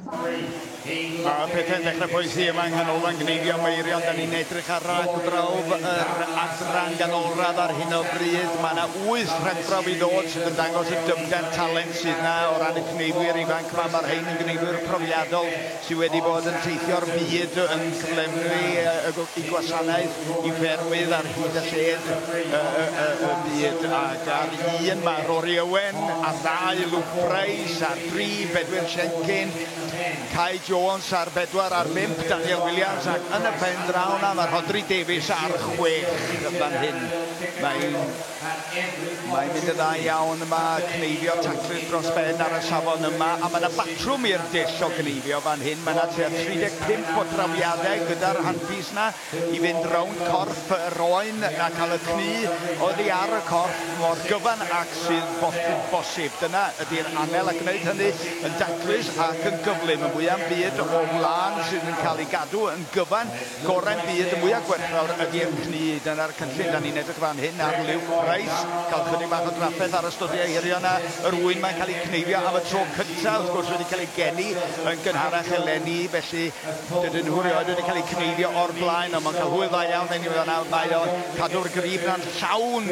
Mae pethau'n dechrau poesi yma yng Nghanolfan Gneifio Meirion. Da ni'n edrych ar ragbrawf yr adran ganolradd ar hyn o bryd. Mae yna 8 rhagbrawf i ddod sydd yn dangos y dyfnder talent sydd yna o ran y cneifwyr ifanc yma. Mae'r rhain yn gneifwyr profiadol sydd wedi bod yn teithio'r byd yn cyflenwi i gwasanaeth i ffermydd ar hyd a lled y byd. Ac ar un mae Rory Owen, ar ddau Luke Price, ar dri Bedwyr Siencyn, Kai Jones ar 4, ar 5 Daniel Williams, ac yn y pen draw na mae Rhodri Davies ar 6 fan hyn. Mae'n mynd yn dda iawn yma, cneifio taclus dros ben ar y safon yma, a mae yna batrwm i'r dull o gneifio fan hyn. Mae yna tua 35 o drawiadau gyda'r handpiece na i fynd rownd corff yr oen a cael y cnu oddi ar y corff mor gyfan ac sydd bosib. Dyna ydy'r anel, a gwneud hynny yn daclus ac yn gyflym. Y mwyaf byd o wlân sydd yn cael ei gadw yn gyfan, gorau'n byd, y mwyaf gwerthfawr ydy'r cnu. Dyna'r cynllun. Da ni'n edrych fan hyn ar Luke Price, cael chydig bach o drafferth ar y stodiau hirion yna. Yr ŵyn mae'n cael ei cneifio am y tro cyntaf, wrth gwrs wedi cael ei geni yn gynharach eleni, felly dydyn nhw rioed wedi cael ei cneifio o'r blaen, ond mae'n cael hwyl dda iawn. Mae o'n cadw'r grib na'n llawn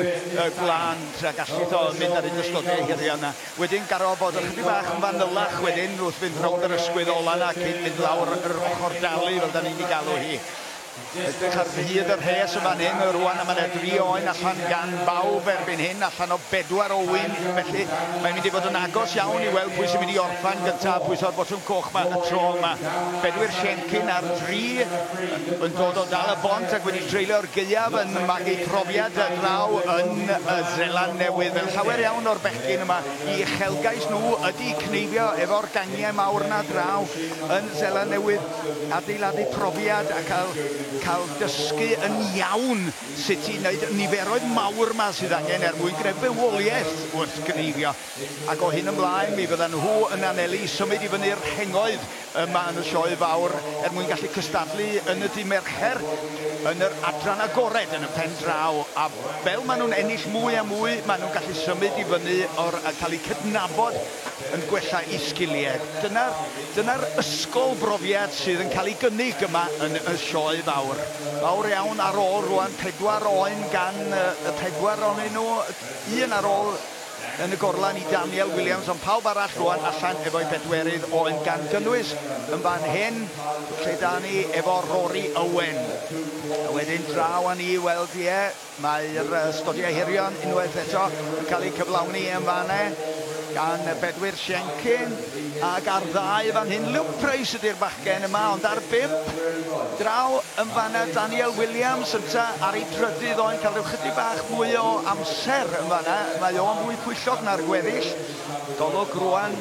gwlân tra gallith o mynd ar hyd y stodiau hirion yna. Wedyn garo bod ychydig bach yn fanylach wedyn wrth fynd rownd yr ysgwydd ola yna cyn mynd lawr yr ochr dalu fel da ni'n ei galw hi. Edrych ar hyd yr rhes yn fan hyn rwan, a mae yna 3 oen allan gan bawb erbyn hyn, allan o 4 o wyn, felly mae'n mynd i fod yn agos iawn i weld pwy sy'n mynd i orffan gyntaf, pwyso'r botwm coch yma y tro yma. Bedwyr Siencyn ar 3 yn dod o dal y bont ac wedi treulio'r gaeaf yn magu profiad draw yn y Seland Newydd. Fel llawer iawn o'r bechgyn yma, i uchelgais nhw ydy cneifio efo'r gangiau mawr yna draw yn Seland Newydd, adeiladu profiad a cael dysgu yn iawn sut i wneud niferoedd mawr yma sydd angen er mwyn gwneud bywoliaeth wrth gneifio. Ac o hyn ymlaen mi fyddan nhw yn anelu i symud i fyny'r rhengoedd yma yn y sioe fawr er mwyn gallu cystadlu yn y dydd Mercher yn yr adran agored yn y pen draw. A fel maen nhw'n ennill mwy a mwy, maen nhw'n gallu symud i fyny o'r, a cael eu cydnabod yn gwella eu sgiliau. Dyna'r ysgol brofiad sydd yn cael ei gynnig yma yn y sioe fawr. Fawr iawn ar ôl rwan, 4 oen gan y 4 ohonyn nhw, un ar ôl yn y gorlan i Daniel Williams, ond pawb arall rwan allan efo'i bedwerydd oen, gan gynnwys yn fan hyn, lle da ni efo Rory Owen. A wedyn draw â ni i weld, ie, mae'r stodiau hirion unwaith eto yn cael eu cyflawni yn fan gan Bedwyr Siencyn, ac ar 2 fan hyn, Luke Price ydy'r bachgen yma, ond ar 5, draw yn fanna Daniel Williams ynta ar ei drydydd oen, cael rhyw chydig bach mwy o amser yn fanna, mae o'n fwy pwyllog na'r gweddill. Golwg rwan,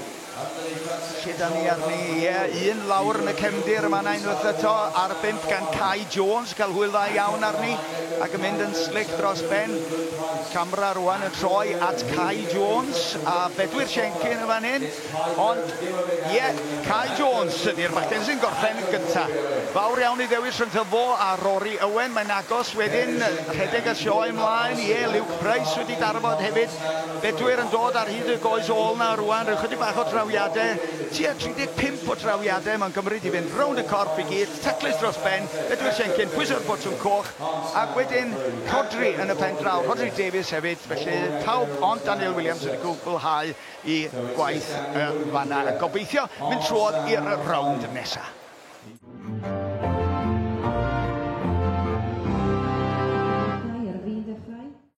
lle da ni arni, ie, un lawr yn y cefndir yma unwaith eto, ar 5 gan Kai Jones, cael hwyl dda iawn arni, ac yn mynd yn slick dros ben. Camera rwan yn troi at Kai Jones a Bedwyr Siencyn yn fan hyn, ond ie, Kai Jones ydy'r bachgen sy'n gorffen yn gyntaf. Fawr iawn i ddewis rhyngddo fo a Rory Owen, mae'n agos wedyn rhedeg y sioe ymlaen, ie, Luke Price wedi darfod hefyd. Bedwyr yn dod ar hyd y goes ôl na rwan, rhyw chydig bach o drawiadau, tua 35 o drawiadau mae'n gymryd i fynd rownd y corff i gyd, taclus dros ben, Bedwyr Siencyn, pwyso'r botwm coch, ac wedyn Rhodri yn y pen draw, Rhodri Davies hefyd, felly pawb ond Daniel Williams wedi gwblhau i gwaith fanna. Gobeithio mynd trwodd i'r rownd nesaf.